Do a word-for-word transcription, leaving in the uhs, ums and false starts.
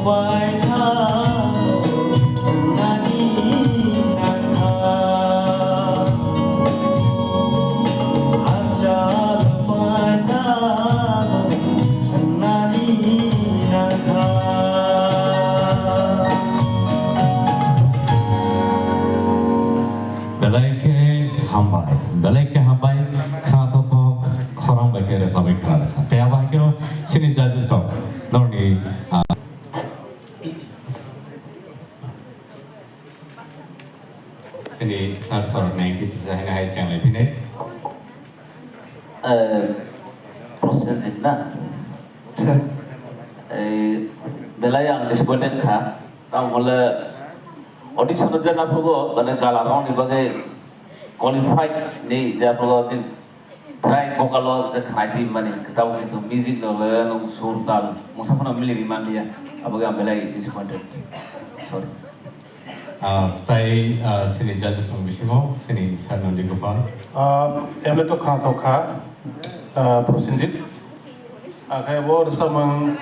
Paithakgo nani nangkha, achal paithakgo nani nangkha. Belai khe hambai, belai khe hambai, khwnathok thok, khorang bai khe rwchapwi khwna rwkha. Tei abo hai kheno chini judges rok norokni, ah, Chini sir sorok nai khe tisa haino hai chang lai phinai. Eh, Prosenjit na? Sir. Eh, belai ang disappointed kha. Tamo hole audition o je naphugo, mane gala rokni bagwi qualified ni je naphugo, Track vocal o je khnai twi mani, tabo kintu music no le nung sur tal mungsa phano mili ri man liya. Abo ang belai disappointed. Sorry. Ah, tai, ah, sini judges rok bisingo sini Sir Nandi Gopal. Ah, emle to khwnathok kha, ah, Prosenjit. Akhai bo rwchapmung